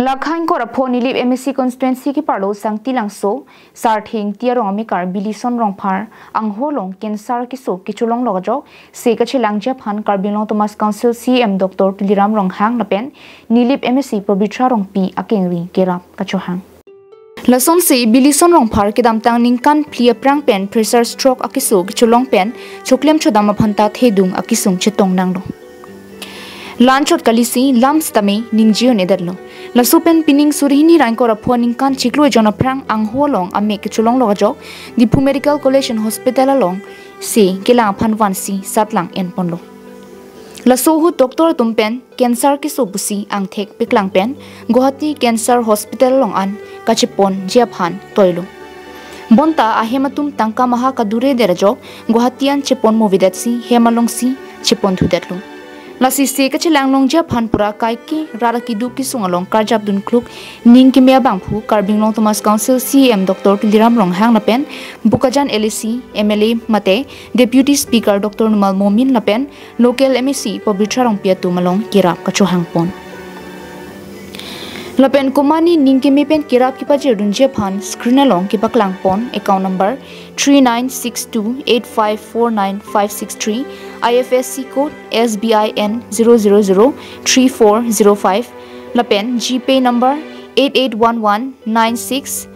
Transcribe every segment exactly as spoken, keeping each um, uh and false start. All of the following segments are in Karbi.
Lakha ingkoi ra pho Nilip M A C constituency keparlo Sangti Langso, Sarthe Ingti arong amekar Bilison Rongphar angho along cancer keso kecholonglok ajok se kachelangji aphan Karbi Anglong Autonomous Council C E M Doctor Tuliram Ronghang lapen Nilip M A C Pabitra Rongpi akengri kerap kachohang. Lasonsi Bilison Rongphar kedamtang ningkan phli aphrang pen pressure stroke akeso kecholong pen choklem chodam aphanta thedung akesung chetong nanglo. La-anchot kalisi lam sitame ningje un-edetlo. Laso pen pining suri hini ra ingkoi ra pho ningkan chiklo ejon aphrang angho along amek kecholonglok ajok Diphu Medical College and Hospital along se kelang aphan vansi satlang enponlo. Laso ahut doctor atum pen cancer keso pusi angthek paklang pen Guwahati Cancer Hospital along an kacheponji aphan toilo. Bonta ahem atum tangka maha kaduredet ajok Guwahati an chepon movedetsi hem alongsi cheponthudetlo. Lasi se kachelanglongji aphan pura kaike rat akeduk kesung along karjap dunkluk ning keme abangphu Karbi Anglong Autonomous Council C E M Doctor Tuliram Ronghang lapen Bokajan L A C, M L A mate Deputy Speaker Doctor Numal Momin lapen local M A C Pabitra Rongpi atum along kerap kachohangpon. Lapen komatne ning keme pen kerap kepajirdunji aphan screen along kepaklangpon account number three nine six two eight five four nine five six three, I F S C code S B I N zero zero zero three four zero five, lapen GPay number eight eight one one nine six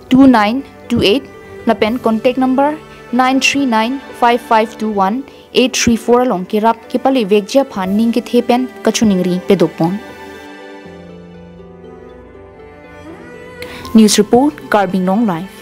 two nine two eight, lapen contact number nine three nine five five two one eight three four along kerap kepalevekji aphan ning kethe pen kachiningri padopon. News report, Karbi Anglong Live.